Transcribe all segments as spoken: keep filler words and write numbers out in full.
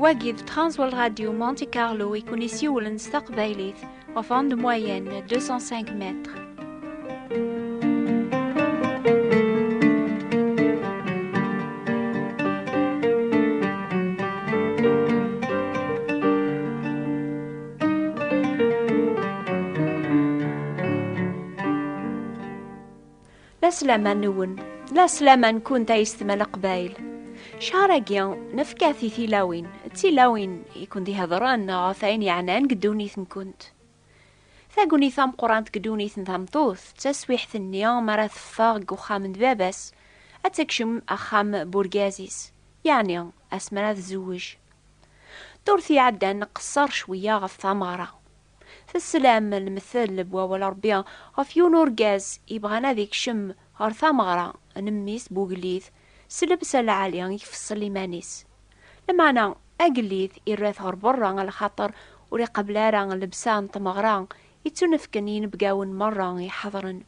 Wagi d Transworld Radio Monte Carlo i kun-isiwlen s taqbaylit ɣef onde moyenne deux cent cinq mètres. La slama-nwen, la slama-nkent ay yessetma Leqbayel. Cchar-agi, nefka-t i tilawin, d tilawin i kent-ihedren ɣef ayen yeɛnan deg ddunit-nkent. Tagnit tameqqrant deg ddunit n tameṭṭut d taswiḥt-nni mi ara teffeɣ deg uxxam n baba-s, ad tekcem axxam n urgaz-is, yeɛni asmi ara tzewwej. Ddurt iɛeddan nqeṣṣer cwiya ɣef tameɣra. Teslam lemtel n wawal Ṛebbi ɣef yiwen urgaz ibɣan ad ikcem ɣer tameɣra n mmi-s n ugellid s llebsa lɛali i ifeṣṣel iman-is. Lameɛna, agellid irra-t ɣer berra, alaxaṭer ur iqebbel ara llebsa n tmeɣra ittunefken i yinebgawen merra iḥeḍren.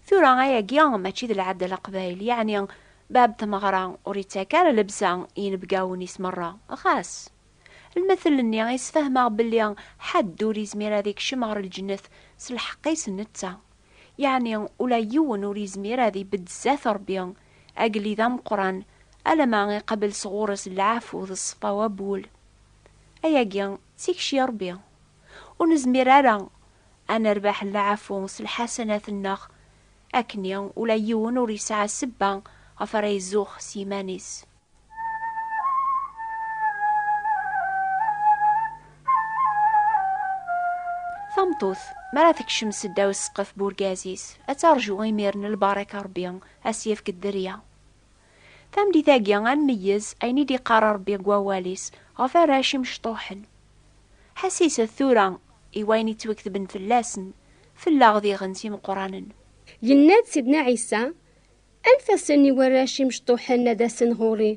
Tura ayagi mačči d lɛadda n Leqbayel, yeɛni bab tmeɣra ur ittak ara llebsa i yinebgawen-is merra. Ɣas, lmettel-nni isfehmeɣ belli ḥedd ur izmir ad ikcem ɣer lǧennet s lḥeqq-is netta. Yeɛni ula yiwen ur izmir ad ibedd zdat Ṛebbi, agellid ameqqran, alama iqabel sɣur-s lɛafu d ṣṣfa wabul. Ayagi d tikci Ṛebbi. Ur nezmir ara ad nerbeḥ lɛafu s lḥasanat-nneɣ, akkenni ula yiwen ur yesɛa ssebba ɣef ara izux s yiman-is. Tameṭṭut, mi ara tekcem seddaw ssqef n urgaz-is, ad terju imiren lbaraka Ṛebbi, ad s-yefk dderya. Tameddit-agi, ad nmeyyez ayen i d-iqqar Ṛebbi deg wawal-is ɣef arrac imecṭuḥen. Ḥassiset tura i wayen yettwaketben fell-asen, fell-aɣ diɣen s imeqqranen. Yenna-d Sidna Ɛisa: "Anef-asen i warrac imecṭuḥen ad asen ɣur-i.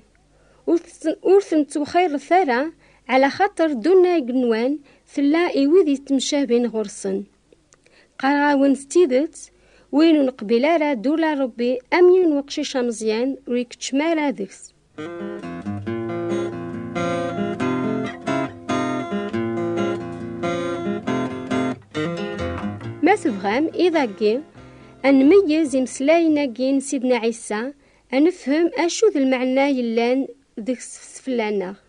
Ur ten-, ur ten-ttwexxiret ara, ɛla xaṭer ddunna igenwan tella i wid yettemcabin ɣur-sen. Qqareɣ-awen s tidet, win ur neqbil ara ddula n Ṛebbi am yiwen weqcic ameẓyan, ur ikeččem ara deg-s." Ma tebɣam, iḍ-agi, ad nmeyyez imeslayen-agi n Sidna Ɛisa, ad nefhem acu d lmeɛna yellan deg-s fell-aneɣ.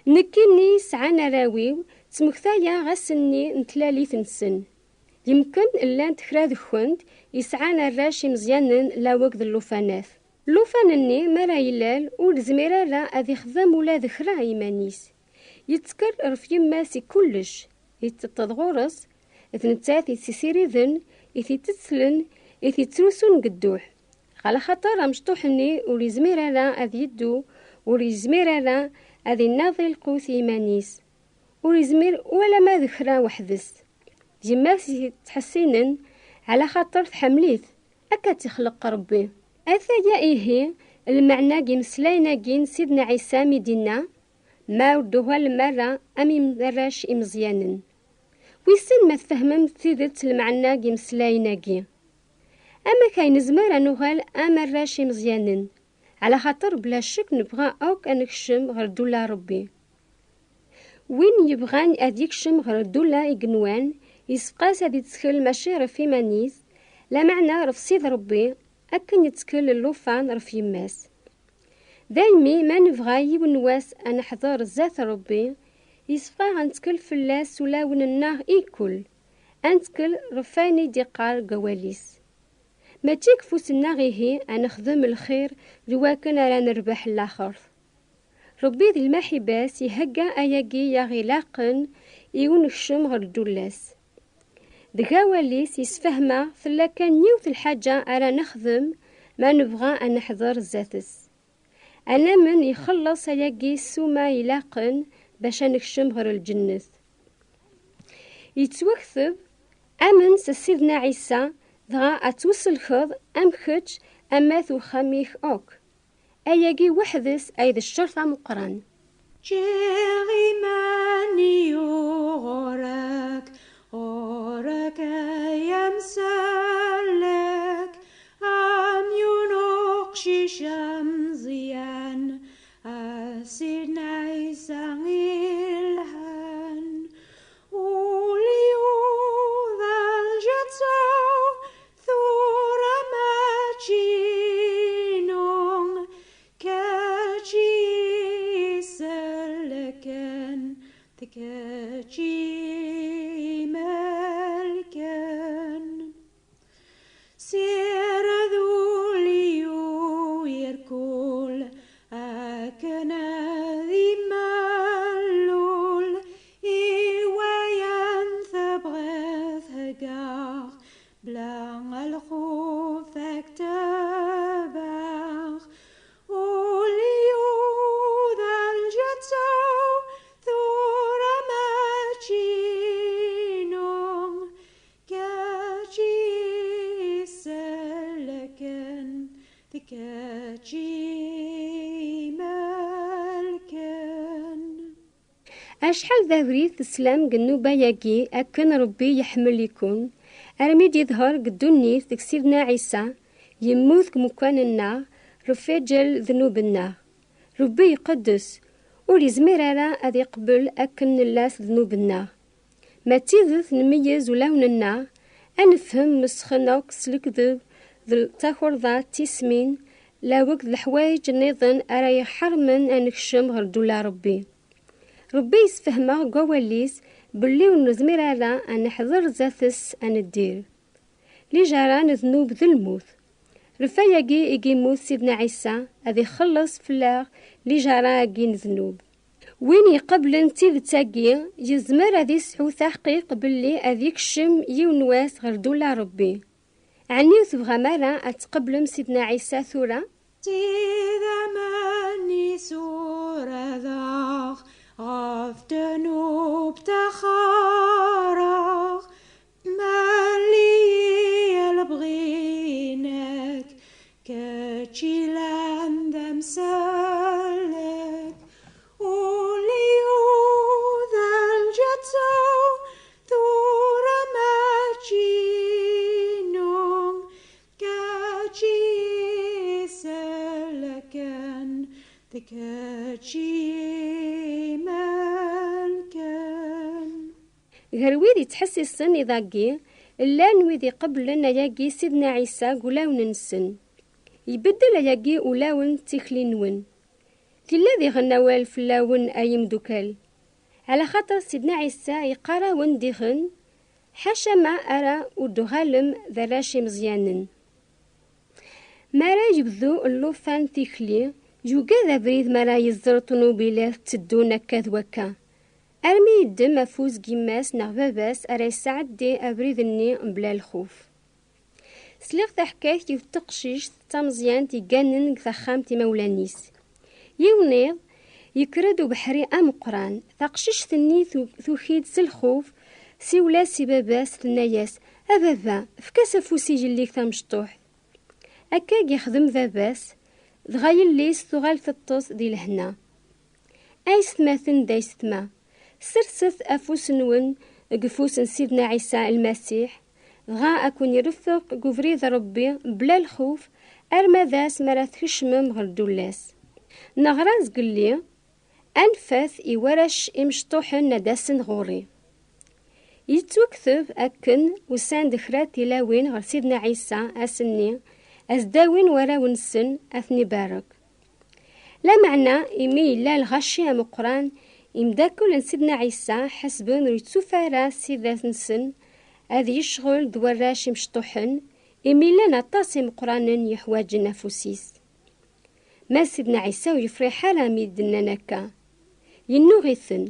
Nekkini sɛan arraw-iw, ttmektayeɣ ass-nni n tlalit-nsen. Yemken llant kra deg-kent yesɛan arrac imeẓyanen laweg d llufanat. Llufan-nni mi ara yelal, ur yezmir ara ad ixdem ula d kra i yiman-is. Yettkel ɣef yemma-s i kullec, itteṭṭeḍ ɣur-s, d nettat i t-issiriden, i t-ittetlen, i t-ittrusun deg dduḥ. Ɣef lxaṭer amecṭuḥ-nni ur yezmir ara ad yeddu, ur yezmir ara ad inaḍi lqut i yiman-is. Ur yezmir wala ma d kra weḥd-s. D yemma-s i t-ittḥessinen, ɛla xaṭer tḥemmel-it, akka tt-ixleq Ṛebbi. Ataya ihi lmeɛna n yimeslayen-agi n Sidna Ɛisa mi d-inna: "Ma ur d-tuɣalem ara am im-, arrac imeẓyanen." Wissen ma tfehmem tidet lmeɛna n yimeslayen-agi? Amek ay nezmer ad nuɣal am arrac imeẓyanen? Ɛla xaṭer bla ccek nebɣa akk ad nekcem ɣer ddula n Ṛebbi. Win yebɣan ad yekcem ɣer ddula igenwan, yessefq-as ad yettkel mačči ɣef iman-is, lameɛna ɣef Sidi Ṛebbi, akken yettkel llufan ɣef yemma-s. Daymi ma nebɣa yiwen n wass ad neḥḍer zdat Ṛebbi, yessefq-aɣ ad nettkel fell-as s ulawen-nneɣ ikul, ad nettkel ɣef wayen i d-iqqar deg wawal-is. Mačči deg ufus-nneɣ ihi ad nexdem lxir d wakken ara nerbeḥ laxert. Ṛebbi di lmaḥibba-s ihegga ayagi i aɣ-ilaqen i unekcem ɣer ddula-s. Deg awal-is yessefhem-aɣ tella kan yiwet lḥaǧa ara nexdem ma nebɣa ad neḥḍer zdat-s. Ad namen ixelleṣ ayagi ssuma ilaqen bac ad nekcem ɣer lǧennet. Yettwakteb: "Amen s Sidna Ɛisa, dɣa ad twesselkeḍ am kečč, am at uxxam-ik akk." Ayagi weḥd-s ay d ccerṭ ameqqran. Ǧǧiɣ iman-iw ɣur-k, ɣur-k ay amsellek, am yiwen uqcic ameẓyan, ass Acḥal d abrid teslam deg nnuba-agi akken Ṛebbi iḥemmel-iken, armi d-iḍher deg ddunit deg Sidna Ɛisa, yemmut deg umkan-nneɣ, ɣef iǧal ddnub-nneɣ. Ṛebbi iqeddes, ur izmir ara ad iqbel akken nella s ddnub-nneɣ. Ma d tidet nmeyyez ulawen-nneɣ, ad nefhem mesxen akk s lekdeb d takerḍa d tismin, laweg d leḥwayeǧ nniḍen ara iḥermen ad nekcem ɣer ddula Ṛebbi. Ṛebbi yessefhem-aɣ deg wawal-is belli ur nezmir ara ad neḥḍer zdat-s ad neddir. Lijaṛa n ddnub d lmut. Ɣef wayagi i yemmut Sidna Ɛisa ad ixelleṣ fell-aɣ lijaṛa-agi n ddnub. Win iqeblen tidet-agi yezmer ad isɛu taḥqiq belli ad ikcem yiwen wass ɣer ddula Ṛebbi. Ɛni ur tebɣam ara ad tqeblem Sidna Ɛisa tura? Tidamni suradeɣ ɣef ddnub ttaxareɣ, mali lebɣi-inek, kečč ilan d amsellek. Ul-iw d lǧetta, tura mačči inu, kečč isellken, d kečč imelken. Gar wid yettḥessisen iḍ-agi, llan wid iqeblen ayagi Sidna Ɛisa deg ulawen-nsen. Ibeddel ayagi ulawen d tikli-nwen. Tella diɣen awal fell-awen, ay imdukal. Ɛla xaṭer Sidna Ɛisa yeqqar-awen diɣen, ḥaca ma ara ur d-tuɣalem d arrac imeẓyanen. Mi ara yebdu llufan tikli, yugad abrid mi ara yeẓer ṭunubilat tteddun akka d wakka, armi yeddem afus deg yemma-s neɣ baba-s ara yesɛeddi abrid-nni mebla lxuf. Sliɣ taḥkayt yiwet teqcict d tameẓyant yegganen deg texxamt imawlan-is. Yiwen iḍ, yekker-d ubeḥri ameqqran. Taqcict-nni tu-, tuki-d s lxuf, siwel-as i baba-s, tenna-yas: "A baba, efk-as afus i yelli-k tamecṭuḥt." Akka i yexdem baba-s, dɣa yelli-s tuɣal teṭṭes di lehna. Aysetmaten d aysetma, serset afus-nwen deg ufus n Sidna Ɛisa Lmasiḥ, dɣa ad ken-ireffeq deg ubrid n Ṛebbi bla lxuf, arma d ass mi ara tkecmem ɣer ddula-s. Neɣra zgelli: "Anfet i warrac imecṭuḥen ad d-asen ɣur-i." Yettwakteb akken usan-d kra n tilawin ɣer Sidna Ɛisa ass-nni, ad s-d-awin warraw-nsen ad ten-ibarek. Lameɛna, imi yella lɣaci ameqqran, imdakel n Sidna Ɛisa ḥesben ur yettuf ara s tidak-nsen ad yecɣel d warrac imecṭuḥen, imi llan aṭas imeqqranen yeḥwaǧen afus-is. Ma Sidna Ɛisa ur yefriḥ ara mi d-nnan akka, yennuɣ-iten.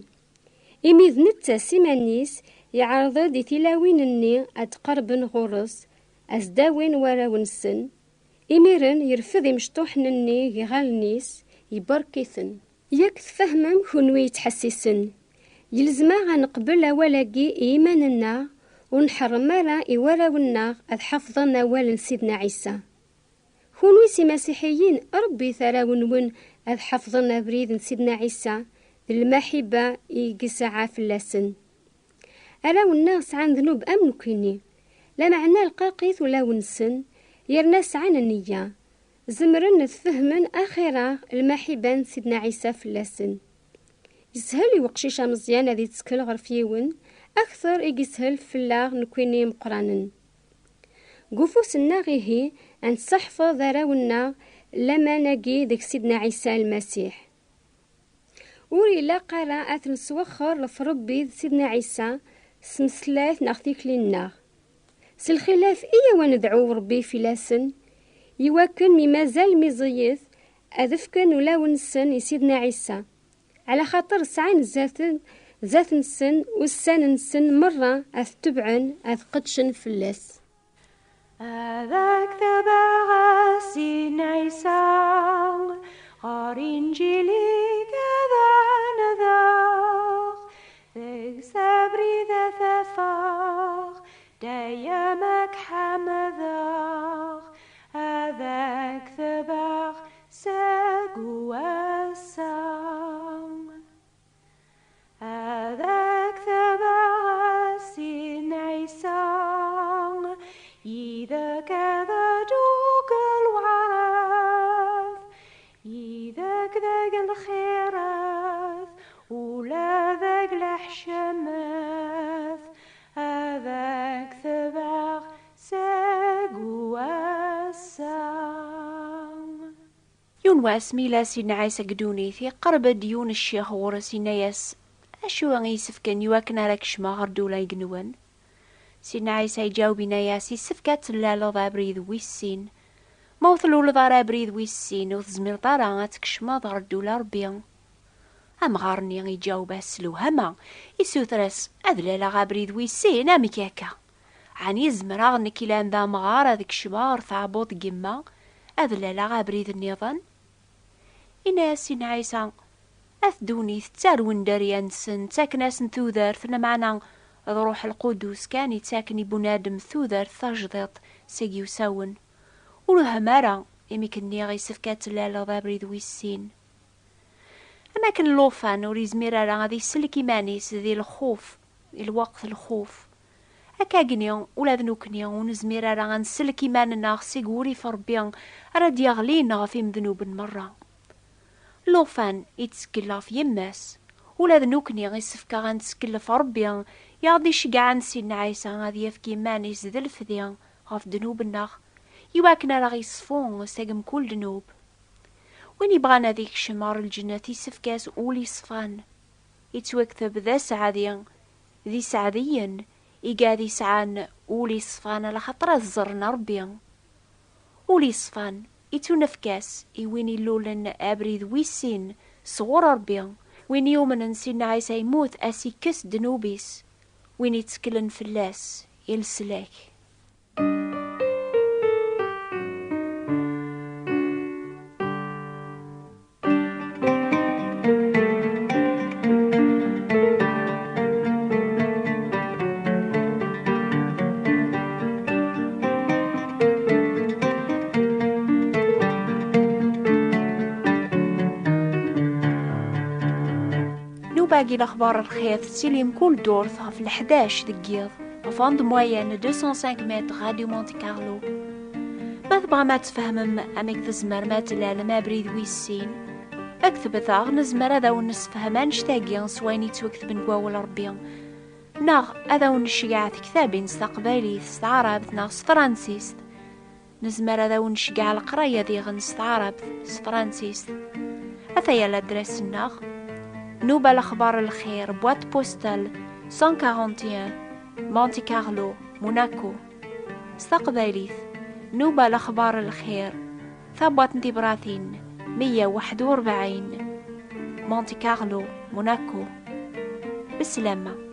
Imi d netta s iman-is yeɛreḍ-d i tilawin-nni ad d-qerben ɣur-s, ad s-d-awin warraw-nsen, imiren yerfed imecṭuḥen-nni deg iɣallen-is, ibarek-iten. Yak tfehmem, kunwi yettḥessisen, yelzem-aɣ ad neqbel awal-agi i yiman-nneɣ, ur nḥerrem ara i warraw-nneɣ ad ḥafḍen awal n Sidna Ɛisa. Kunwi s imasiḥiyen, rebbit arraw-nwen ad ḥafḍen abrid n Sidna Ɛisa d lmaḥibba i yesɛa fell-asen. Arraw-nneɣ sɛan ddnub am nekkini, lameɛna lqaqit ulawen-nsen, yerna sɛan nniya. Zemren ad fehmen axir-aɣ lmaḥibba n Sidna Ɛisa fell-asen. Yeshel i weqcic ameẓyan ad yettkel ɣef yiwen, akter i yeshel fell-aɣ nekkini imeqqranen. Deg ufus-nneɣ ihi, ad nessaḥfeḍ arraw-nneɣ laman-agi deg Sidna Ɛisa Lmasiḥ. Ur ilaq ara ad t-neswexxer ɣef Ṛebbi d Sidna Ɛisa s tmeslayt neɣ tikli-nneɣ. S lxilaf, iyyaw ad nedɛu Ṛebbi fell-asen, iwakken mi mazal meẓẓiyit, ad fken ulawen-nsen i Sidna Ɛisa, ɛla xaṭer sɛan zdat-, zdat-nsen ussan-nsen merra ad t-tebɛen, ad qedcen fell-as. Ad ak-tebɛeɣ a Sidna Ɛisa, ɣer Inǧil-ik ad anadaɣ, deg-s abrid ad afeɣ, dayem ad k-ḥemdeɣ. Ad ak-tebɛeɣ Deg lxirat ula deg leḥcamat, ad ak-tebɛeɣ seg wass-a. Yiwen wass, mi yella Sidna Ɛisa deg ddunit, iqerreb-d yiwen ccix ɣur-s, yenna-yas: "Acu i yessefken i wakken ara kecmeɣ ɣer ddula igenwen?" Sidna Ɛisa iǧaweb, yenna-yas: "Yessefk ad tellaleḍ abrid wis sin. Ma ur tluleḍ ara abrid wis sin, ur tezmireḍ ara ad tkecmeḍ ɣer ddula Ṛebbi." Amɣar-nni iǧaweb-as s lewhama, isuter-as: "Ad laleɣ abrid wis sin? Amek akka? Ɛni zemreɣ nekk ilan d amɣar ad kecmeɣ ɣer tɛebbuḍt n yemma, ad laleɣ abrid nniḍen?" Inna-yas Sidna Ɛisa: "At ddunit ttarwen dderya-nsen, ttaken-asen tudert, lameɛna d Ṛuḥ Lqudus kan ittaken i bunadem tudert tajdiṭ seg yusawen. Ur wehhem ara, imi k-nniɣ yessefk ad tellaleḍ abrid wis sin." Am akken llufan ur yezmir ara ad isellek iman-is di lxuf, di lweqt lxuf, akkagni ula d nekkni ur nezmir ara ad nsellek iman-nneɣ seg wurrif n Ṛebbi ara d-yeɣlin ɣef imednuben merra. Llufan ittkel ɣef yemma-s. Ula d nekkni issefk-aɣ ad nettkel ɣef Ṛebbi i aɣ-d-iceggɛen Sidna Ɛisa ad yefk iman-is d lefdi ɣef ddnub-nneɣ, iwakken ara ɣ-iṣfu seg mkul ddnub. Win yebɣan ad ikcem ɣer lǧennet, issefk-as ul iṣfan. Ittwakteb d aseɛdi d iseɛdiyen, igad isɛan ul iṣfan, alaxaṭer ad ẓren Ṛebbi. Ul iṣfan ittunefk-as i win ilulen abrid wis sin sɣur Ṛebbi, win yumnen Sidna Ɛisa yemmut, a s-ikkes ddnub-is, win itteklen fell-as i leslak. Nubagi lexbar lxir tettili mkul ddurt ɣef leḥdac deg yiḍ, ɣef onde moyenne deux cent cinq mètres Radio Monte Carlo. Ma tebɣam ad tfehmem amek tzemrem ad tlalem abrid wis sin, ktbet-aɣ, nezmer ad awen-nessefhem annect-agi s wayen yettwaketben deg wawal Ṛebbi. Neɣ ad awen-nceggeɛ tektabin s taqbaylit, s taɛrabt neɣ s tefransist. Nezmer ad awen-nceggeɛ leqraya diɣen s taɛrabt, s tefransist. Ataya ladres-nneɣ: Nuba Lexbar Lxir, boîte postale cent quarante et un, Monte Carlo, Monaco. S taqbaylit: Nuba Lexbar Lxir, tabwaṭ n tibratin meyya u waḥed u rebɛin, Monte Carlo, Monaco. Beslama.